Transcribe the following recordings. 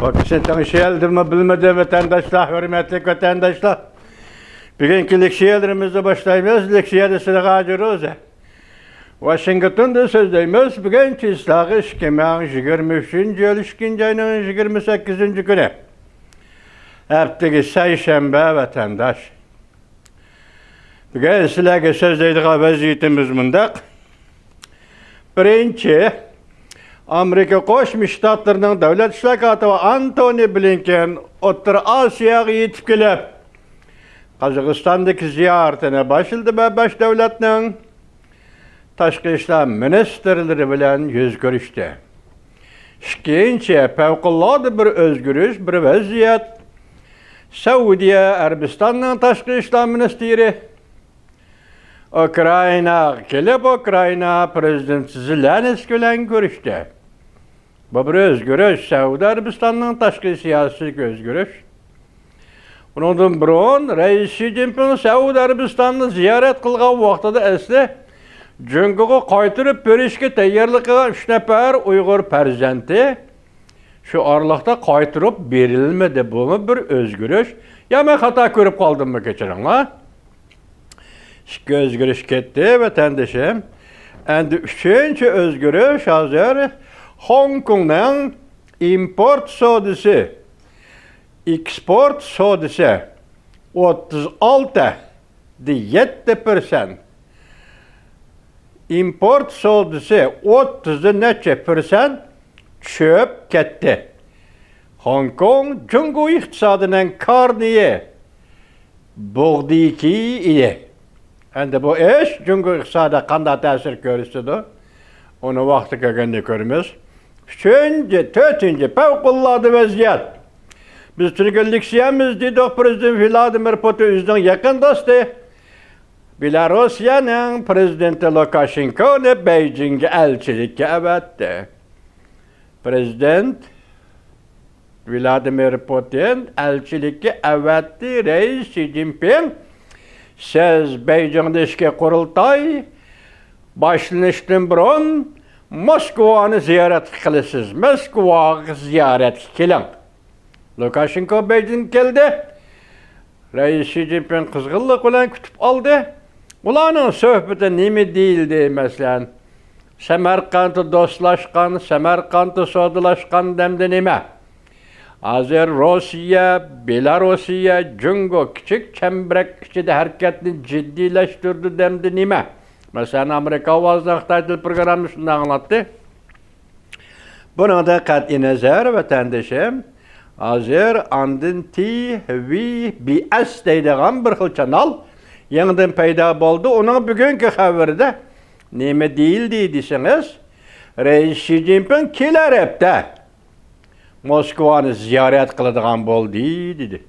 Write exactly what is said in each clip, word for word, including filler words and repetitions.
بۇ كىشىنى تەڭشىيەلدىمۇ بىلمىدىم، ۋەتەنداشلار، ھۆرمەتلىك ۋەتەنداشلار. بۈگۈنكى لېكسىيەلىرىمىزنى باشلايمىز. لېكسىيەدە سىلىغا ھازىر روزا. ۋاشىنگتوندا سۆزلەيمىز. بۈگۈن چىسلاغا ئىككى مىڭ يىگىرمە ئۈچىنچى يىل ئىككىنچى ئاينىڭ يىگىرمە سەككىزىنچى كۈنى. ھەپتىگە سەيشەنبە، ۋەتەنداش. بۈگۈن سىلەرگە سۆزلەيدىغان ۋەزىيىتىمىز مۇنداق. بىرىنچى، ئامېرىكا قوشما شتاتلىرىنىڭ دۆلەت ئىشلار كاتىپى ئانتونى بلىنكېن ئوتتۇرا ئاسىياغا يېتىپ كېلىپ، قازاقىستاندىكى زىيارىتىنى باشلىدى ۋە بەش دۆلەتنىڭ تاشقى ئىشلار مىنىستىرلىرى بىلەن يۈز كۆرۈشتى. ئىككىنچى، پەۋقۇلئاددە بىر ئۆزگىرىش، بىر ۋەزىيەت. سەئۇدىيە ئەرەبىستاننىڭ تاشقى ئىشلار مىنىستىرى ئۇكرائىناغا كېلىپ، ئۇكرائىنا پىرېزىدېنتى زېلېنسكىي بىلەن كۆرۈشتى. بۇ بىر ئۆزگىرىش، سەئۇدى ئەرەبىستاننىڭ تاشقى سىياسىتىدىكى ئۆزگىرىش. ئۇنىڭدىن بۇرۇن رەئىس شى جىنپىڭ سەئۇدى ئەرەبىستاننى زىيارەت قىلغان ۋاقتىدا ئەسلى جۇڭگوغا قايتۇرۇپ بېرىشكە تەييارلىق قىلغان ئۈچ نەپەر ئۇيغۇر پەرزەنتى شۇ ئارىلىقتا قايتۇرۇپ بېرىلمىدى. بۇمۇ بىر ئۆزگىرىش. يا مەن خاتا كۆرۈپ قالدىممۇ، كەچۈرۈڭلار. ئىككى ئۆزگىرىش كەتتى، ۋەتەندىشىم. ئەمدى ئۈچىنچى ئۆزگىرىش ھازىر خوڭكوڭنىڭ ئىمپورت سودىسى، ئېكسپورت سودىسى ئوتتۇز ئالتە دە يەتتە پىرسەنت، ئىمپورت سودىسى ئوتتۇز نەچچە پىرسەنت چۈشۈپ كەتتى. خوڭكوڭ جۇڭگو ئىقتىسادىنىڭ كارنىيى، بۇغدىكى ئىدى. ئەمدى بۇ ئىش جۇڭگو ئىقتىسادىغا قانداق تەسىر كۆرسىتىدۇ؟ ئۇنى ۋاقتى كەلگەندە كۆرىمىز. ئۈچىنچى، تۆتىنچى، پەۋقۇلئاددە ۋەزىيەت. بىز تۈنۈگۈن لېكسىيەمىز دېدۇق، پىرېزىدېنت ۋلادىمىر پۇتىن ئۆزىنىڭ يېقىن دوستى، بېلاروسىيەنىڭ پىرېزىدېنتى لۇكاشېنكونى بېيجىڭگە ئەلچىلىككە ئەۋەتتى. پىرېزىدېنت ۋلادىمىر پۇتىن ئەلچىلىككە ئەۋەتتى. رەئىس شى جىنپىڭ، سىز بېيجىڭدا ئىككى قۇرۇلتاي باشلىنىشتىن بۇرۇن موسكۋانى زىيارەت قىلىسىز. موسكۋاغا زىيارەتكە كېلىڭ. لۇكاشېنكو بېيجىڭغا كەلدى. رەئىس شى جىنپىڭ قىزغىنلىق بىلەن كۈتۈپ ئالدى. ئۇلارنىڭ سۆھبىتى نېمە دېيىلدى، مەسىلەن، سەمەرقەنتتە دوستلاشقان، سەمەرقەنتتە سودىلاشقان دەمدە نېمە؟ ھازىر روسىيە، بېلاروسىيە، جۇڭگو كىچىك چەمبىرەك ئىچىدە ھەرىكەتنى جىددىيلەشتۈردى دەمدە نېمە؟ مەسىلەن، ئامېرىكا ئاۋازىنىڭ خىتاي تىل پروگراممىسى شۇنداق ئاڭلاتتى. بۇنىڭدىن قەتئىينەزەر، ۋەتەندىشىم، ھازىر ئاندىن تى ۋى بى ئەس دەيدىغان بىر خىل چانال يېڭىدىن پەيدا بولدى. ئۇنىڭ بۈگۈنكى خەۋىرىدە نېمە دېيىلدى دېسىڭىز، رەئىس شى جىنپىڭ كېلەر ھەپتە موسكۋانى زىيارەت قىلىدىغان بولدى، دېدى.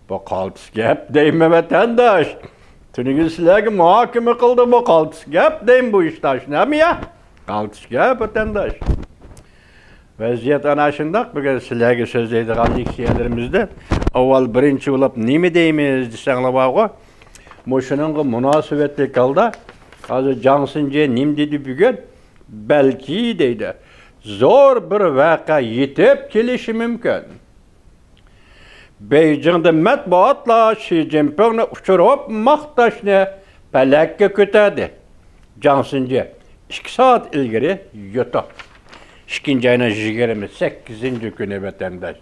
بۇ قالتىس گەپ دەيمەن، ۋەتەنداش. تۈنۈگۈن سىلەرگە مۇھاكىمە قىلدىم، بۇ قالتىس گەپ دەيمەن، بۇ ئىشتا شۇنداقمۇ يا؟ قالتىس گەپ، ۋەتەنداش. ۋەزىيەت ئانا شۇنداق. بۈگۈن سىلەرگە سۆزلەيدىغان لېكسىيەلىرىمىزدە ئاۋۋال بىرىنچى بولۇپ نېمە دەيمىز دېسەڭلار بارغۇ، مۇشۇنىڭغا مۇناسىۋەتلىك ھالدا ھازىر جاڭ سىنجې نېمە دېدى بۈگۈن؟ بەلكى دەيدۇ، زور بىر ۋەقە يېتىپ كېلىشى مۇمكىن. بېيجىڭدا مەتبۇئاتلار شى جىنپىڭنى ئۇچۇرۇپ ماختاشنى پەلەككە كۆتەردى. جاڭ سىنجې ئىككى سائەت ئىلگىرى يوتۇق. ئىككىنچى ئاينىڭ يىگىرمە سەككىزىنچى كۈنى، ۋەتەنداش.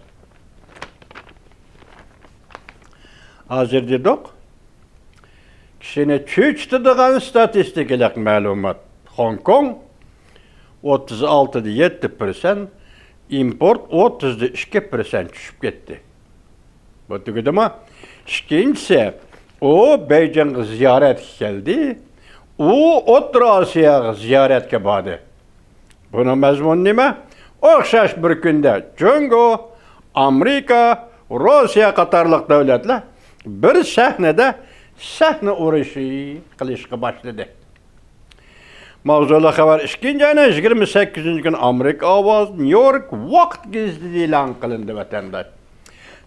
ھازىر دېدۇق، كىشىنى چۆچۈتىدىغان ستاتىستىكىلىق مەلۇمات. خوڭكوڭ ئوتتۇز ئالتە دە يەتتە پىرسەنت، ئىمپورت ئوتتۇز دە ئىككى پىرسەنت چۈشۈپ كەتتى. بۇ تۈگىدىمۇ؟ ئىككىنچىسى، ئۇ بېيجىڭغا زىيارەتكە كەلدى، ئۇ ئوتتۇرا ئاسىياغا زىيارەتكە باردى. بۇنىڭ مەزمۇنى نېمە؟ ئوخشاش بىر كۈندە جۇڭگو، ئامېرىكا، روسىيە قاتارلىق دۆلەتلەر بىر سەھنىدە سەھنە ئۇرۇشى قىلىشقا باشلىدى. ماۋزۇلۇق خەۋەر ئىككىنچى ئاينىڭ يىگىرمە سەككىزىنچى كۈنى ئامېرىكا ئاۋازى نيۇ يورك ۋاقىت گېزىتىدە ئېلان قىلىندى، ۋەتەنداش.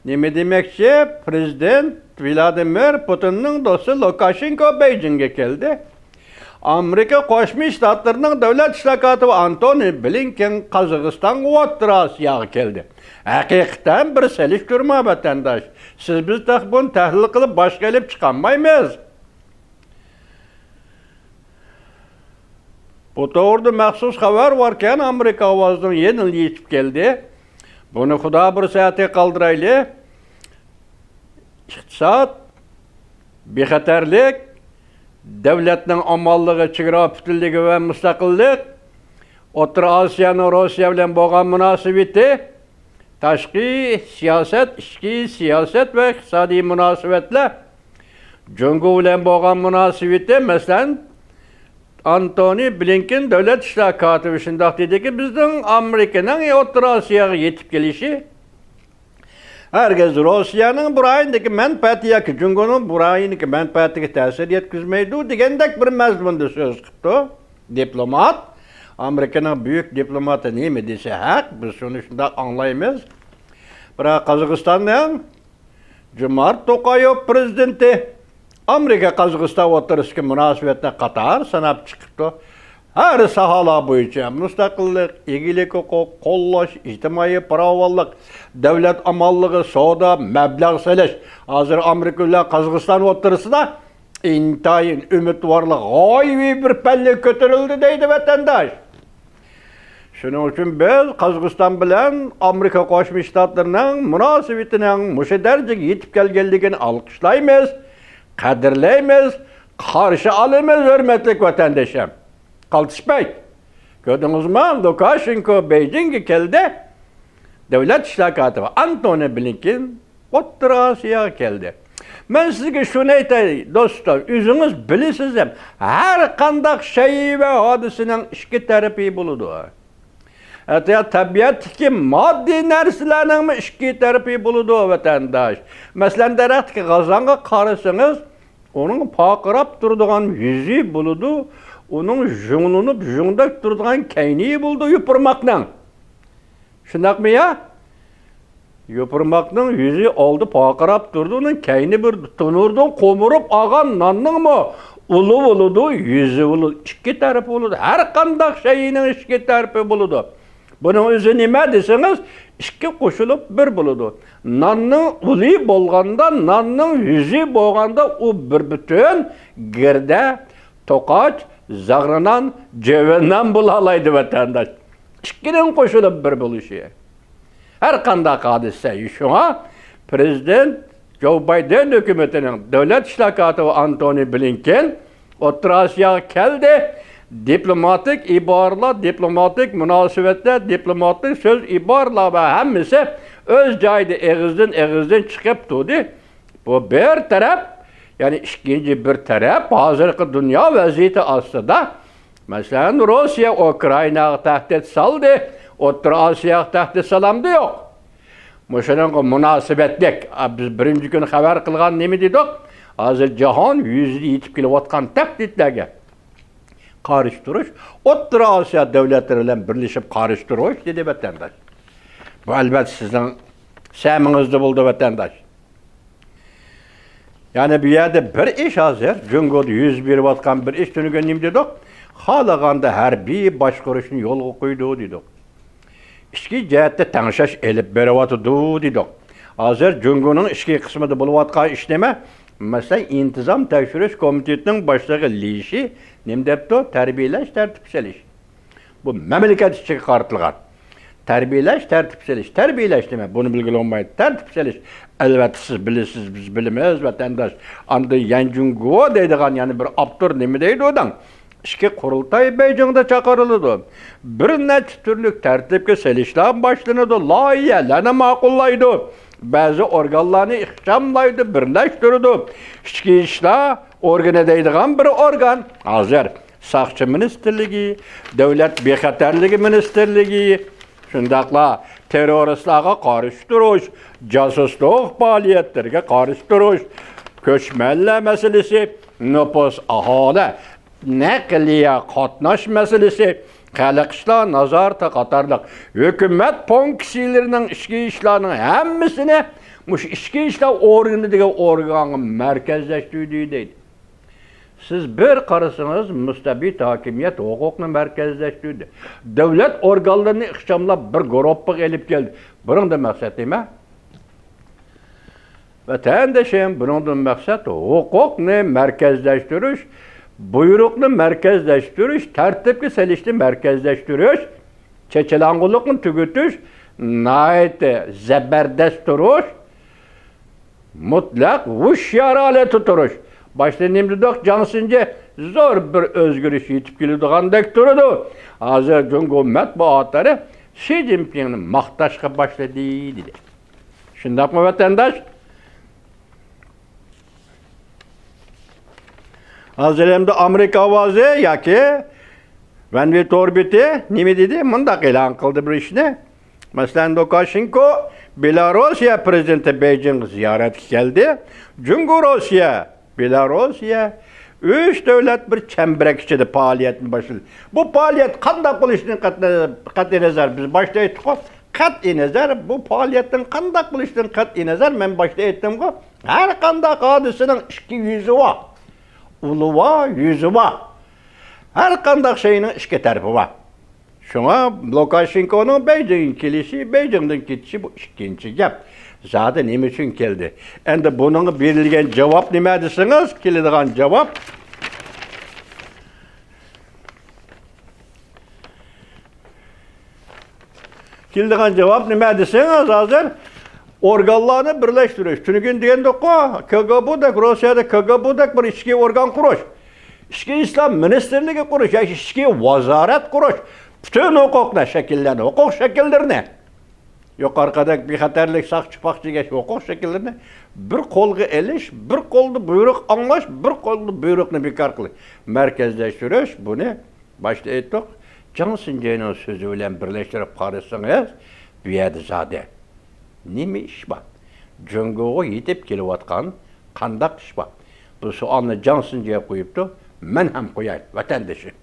نېمە دېمەكچى؟ پىرېزىدېنت ۋلادىمىر پۇتىننىڭ دوستى لۇكاشېنكو بېيجىڭگە كەلدى. ئامېرىكا قوشما شتاتلىرىنىڭ دۆلەت ئىشلار كاتىپى ئانتونى بلىنكېن قازاقىستانغا، ئوتتۇرا ئاسىياغا كەلدى. ھەقىقەتەن بىر سېلىشتۇرما، ۋەتەنداش. سىز بىز تېخى بۇنى تەھلىل قىلىپ باشقا ئېلىپ چىقالمايمىز. بۇ توغرىدا مەخسۇس خەۋەر باركەن، ئامېرىكا ئاۋازىنىڭ يېنىلا يېتىپ كەلدى. بۇنى خۇدا بۇيرۇسا ئەتىگە قالدۇرايلى. ئىقتىساد، بىخەتەرلىك، دۆلەتنىڭ ئامانلىقى، چېگرا پۈتۈنلۈكى ۋە مۇستەقىللىق، ئوتتۇرا ئاسىيانىڭ روسىيە بىلەن بولغان مۇناسىۋىتى، تاشقى سىياسەت، ئىچكى سىياسەت ۋە ئىقتىسادىي مۇناسىۋەتلەر، جۇڭگو بىلەن بولغان مۇناسىۋىتى، مەسىلەن، ئانتونى بلىنكېن دۆلەت ئىشلار كاتىپى شۇنداق دېدىكى، بىزنىڭ ئامېرىكىنىڭ ئوتتۇرا ئاسىياغا يېتىپ كېلىشى ھەرگىز روسىيەنىڭ بۇ رايوندىكى مەنپەئەتى ياكى جۇڭگونىڭ بۇ رايوندىكى مەنپەئەتىگە تەسىر يەتكۈزمەيدۇ دېگەندەك بىر مەزمۇندا سۆز قىپتۇ. دىپلومات، ئامېرىكىنىڭ بۈيۈك دىپلوماتى نېمە دېسە ھەق، بىز شۇنى شۇنداق ئاڭلايمىز. بىراق قازاقىستاننىڭ جۇمارت توقايېۋ پىرېزىدېنتى ئامېرىكا قازاقىستان ئوتتۇرىسىدىكى مۇناسىۋەتنى قاتار ساناپ چىقىپتۇ. ھەر ساھەلەر بويىچە مۇستەقىللىق، ئىگىلىك ھوقۇق، قوللاش، ئىجتىمائىي پاراۋانلىق، دۆلەت ئامانلىقى، سودا، مەبلەغ سېلىش. ھازىر ئامېرىكا بىلەن قازاقىستان ئوتتۇرىسىدا ئىنتايىن ئۈمىدۋارلىق، غايىۋى بىر پەللىگە كۆتۈرۈلدى دەيدۇ ۋەتەنداش. شۇنىڭ ئۈچۈن بىز قازاقىستان بىلەن ئامېرىكا قوشما شتاتلىرىنىڭ مۇناسىۋىتىنىڭ مۇشۇ دەرىجىگە يېتىپ كەلگەنلىكىنى ئالقىشلايمىز، قەدىرلەيمىز، قارشى ئالىمىز، ھۆرمەتلىك ۋەتەندىشىم. قالتىس پەيت. كۆردىڭىزمۇ؟ لۇكاشېنكو بېيجىڭغا كەلدى. دۆلەت ئىشلار كاتىپى ئانتونى بلىنكېن ئوتتۇرا ئاسىياغا كەلدى. مەن سىزگە شۇنى ئېيتاي، دوستلار، ئۆزىڭىز بىلىسىز ھەم، ھەر قانداق شەيئى ۋە ھادىسىنىڭ ئىككى تەرىپى بولىدۇ. ھەتتا تەبىئەتتىكى ماددىي نەرسىلەرنىڭمۇ ئىككى تەرىپى بولىدۇ، ۋەتەنداش. مەسىلەن، دەرەختىكى غازاڭغا قارىسىڭىز، ئۇنىڭ پارقىراپ تۇرىدىغان يۈزى بولىدۇ، ئۇنىڭ ژۇڭلىنىپ، ژۇڭدەك تۇرىدىغان كەينى بولىدۇ يوپۇرماقنىڭ. شۇنداقمۇ يا؟ يوپۇرماقنىڭ يۈزى ئالدى پارقىراپ تۇرىدۇ، ئۇنىڭ كەينى بىر تونۇردىن قومۇرۇپ ئالغان ناننىڭمۇ ئۇلى بولىدۇ، يۈزى بولىدۇ، ئىككى تەرىپى بولىدۇ. ھەر قانداق شەيئىنىڭ ئىككى تەرىپى بولىدۇ. بۇنىڭ ئۆزى نېمە دېسىڭىز، ئىككى قوشۇلۇپ بىر بولىدۇ. ناننىڭ ئۇلى بولغاندا، ناننىڭ يۈزى بولغاندا، ئۇ بىر پۈتۈن گىردە، توقاچ، زاغرا نان، جۆۋە نان بولالايدۇ، ۋەتەنداش. ئىككىدىن قوشۇلۇپ بىر بولۇشى. ھەر قانداق ھادىسە. شۇڭا پىرېزىدېنت جو بايدېن ھۆكۈمىتىنىڭ دۆلەت ئىشلار كاتىپى ئانتونى بلىنكېن ئوتتۇرا ئاسىياغا كەلدى. دىپلوماتىك ئىبارىلەر، دىپلوماتىك مۇناسىۋەتلەر، دىپلوماتىك سۆز ئىبارىلەر ۋە ھەممىسى ئۆز جايىدا ئېغىزدىن ئېغىزدىن چىقىپ تۇردى. بۇ بىر تەرەپ، يەنى ئىككىنچى بىر تەرەپ، ھازىرقى دۇنيا ۋەزىيىتى ئاستىدا، مەسىلەن، روسىيە ئۇكرائىناغا تەھدىت سالدى، ئوتتۇرا ئاسىياغا تەھدىت سالامدۇ؟ يوق. مۇشۇنىڭغا مۇناسىۋەتلىك، ئا، بىز بىرىنچى كۈنى خەۋەر قىلغان نېمە دېدۇق؟ ھازىر جاھان يۈزىدە يېتىپ كېلىۋاتقان تەھدىتلەرگە قارشى تۇرۇش، ئوتتۇرا ئاسىيا دۆلەتلىرى بىلەن بىرلىشىپ قارشى تۇرۇش، دېدى ۋەتەنداش. بۇ، ئەلۋەتتە، سىزنىڭ سەمىڭىزدە بولىدۇ، ۋەتەنداش. يەنى بۇ يەردە بىر ئىش ھازىر، جۇڭگودا يۈز بېرىۋاتقان بىر ئىش، تۈنۈگۈن نېمە دېدۇق؟ خالىغاندا ھەربىي باشقۇرۇشنى يولغا قويىدۇ دېدۇق. ئىچكى جەھەتتە تەڭشەش ئېلىپ بېرىۋاتىدۇ دېدۇق. ھازىر جۇڭگونىڭ ئىچكى قىسمىدا بولۇۋاتقان ئىش نېمە؟ مەسىلەن، ئىنتىزام تەكشۈرۈش كومىتېتىنىڭ باشلىقى لى شى نېمە دەپتۇ؟ تەربىيەلەش، تەرتىپكە سېلىش. بۇ مەملىكەت ئىچىگە قارىتىلغان. تەربىيەلەش، تەرتىپكە سېلىش. تەربىيەلەش نېمە؟ بۇنى بىلگىلى بولمايدۇ. تەرتىپكە سېلىش. ئەلۋەتتە، سىز بىلىسىز، بىز بىلىمىز، ۋەتەنداش. ئاندىن يەن جۇڭگو دەيدىغان يەنە بىر ئاپتور نېمە دەيدۇ دەڭ؟ ئىچكى قۇرۇلتاي بېيجىڭدا چاقىرىلىدۇ. بىر نەچچە تۈرلۈك تەرتىپكە سېلىشلار باشلىنىدۇ، لايىھەلەرنى ماقۇللايدۇ، بەزى ئورگانلارنى ئىخچاملايدۇ، بىرلەشتۈرىدۇ. ئىچكى ئىشلار ئورگىنى دەيدىغان بىر ئورگان ھازىر ساقچى مىنىستىرلىكى، دۆلەت بىخەتەرلىكى مىنىستىرلىكى، شۇنداقلا تېررورىستلارغا قارشى تۇرۇش، جاسۇسلۇق پائالىيەتلىرىگە قارشى تۇرۇش، كۆچمەنلەر مەسىلىسى، نوپۇس، ئاھالە، نەقلىيە، قاتناش مەسىلىسى، خەلق ئىشلار نازارىتى قاتارلىق ھۆكۈمەت فۇنكسىيىلىرىنىڭ ئىچكى ئىشلارنىڭ ھەممىسىنى مۇشۇ ئىچكى ئىشلار ئورگىنى دېگەن ئورگانغا مەركەزلەشتۈردى دەيدۇ. سىز بىر قارىسىڭىز، مۇستەبىت ھاكىمىيەت ھوقۇقنى مەركەزلەشتۈردى. دۆلەت ئورگانلىرىنى ئىخچاملاپ، بىر گۇرۇپپىغا ئېلىپ كەلدى. بۇنىڭدىن مەقسەت نېمە؟ ۋەتەندىشىم، بۇنىڭدىن مەقسەت ھوقۇقنى مەركەزلەشتۈرۈش، بۇيرۇقنى مەركەزلەشتۈرۈش، تەرتىپكە سېلىشنى مەركەزلەشتۈرۈش، چېچىلاڭغۇلۇقنى تۈگىتىش، ناھايىتى زەبەردەس تۇرۇش، مۇتلەق ھوشيار ھالەتتە تۇرۇش. باشتا نېمە دېدۇق؟ جاڭ سىنجى زور بىر ئۆزگىرىش يېتىپ كېلىدىغاندەك تۇرىدۇ. ھازىر جۇڭگو مەتبۇئاتلىرى شى جىنپىڭنى ماختاشقا باشلىدى، دېدى. شۇنداقمۇ، ۋەتەنداش؟ ھازىر ئەمدى ئامېرىكا ئاۋازى ياكى ۋەنۋى تور بېتى نېمە دېدى؟ مۇنداق ئېلان قىلدى بىر ئىشنى. مەسىلەن، لۇكاشېنكو بېلاروسىيە پىرېزىدېنتى بېيجىڭغا زىيارەتكە كەلدى. جۇڭگو، روسىيە، بېلاروسىيە ئۈچ دۆلەت بىر چەمبىرەك ئىچىدە پائالىيەتنى باشلىدى. بۇ پائالىيەت قانداق بولۇشىدىن قەتئىي، قەتئىي نەزەر، بىز باشتا ئېيتتۇققۇ، قەتئىي نەزەر، بۇ پائالىيەتنىڭ قانداق بولۇشىدىن قەتئىي نەزەر، مەن باشتا ئېيتتىمغۇ، ھەر قانداق ھادىسىنىڭ ئىككى يۈزى بار. ئۇلى بار، يۈزى بار. ھەر قانداق شەينىڭ ئىككى تەرىپى بار. شۇڭا لۇكاشېنكونىڭ بېيجىڭغا كېلىشى، بېيجىڭدىن كېتىشى، بۇ ئىككىنچى گەپ. زادى نېمە ئۈچۈن كەلدى؟ ئەمدى بۇنىڭغا بېرىلگەن جاۋاب نېمە دېسىڭىز، كېلىدىغان جاۋاب، كېلىدىغان جاۋاب نېمە دېسىڭىز، ھازىر ئورگانلارنى بىرلەشتۈرۈش. تۈنۈگۈن دېگەندۇققۇ، كاگبۇدەك، روسىيەدە كاگبۇدەك بىر ئىچكى ئورگان قۇرۇش، ئىچكى ئىسلام مىنىستىرلىكى قۇرۇش ياكى ئىچكى ۋازارەت قۇرۇش، پۈتۈن ھوقۇقلار شەكىللەرنى، ھوقۇق شەكىللىرىنى، يۇقىرىقىدەك بىخەتەرلىك، ساقچى-پاقچى دېگەن ھوقۇق شەكىللىرىنى بىر قولغا ئېلىش، بىر قولدا بۇيرۇق ئاڭلاش، بىر قولدا بۇيرۇقنى بىكار قىلىش، مەركەزلەشتۈرۈش، بۇنى باشتا ئېيتتۇق، جاڭ سىنجەينىڭ سۆزى بىلەن بىرلەشتۈرۈپ قارىسىڭىز، بۇ يەردە زادى نېمە ئىش بار؟ جۇڭگوغا يېتىپ كېلىۋاتقان قانداق ئىش بار؟ بۇ سوئالنى جاڭ سىنجەي قويۇپتۇ، مەن ھەم قوياي، ۋەتەندىشىم.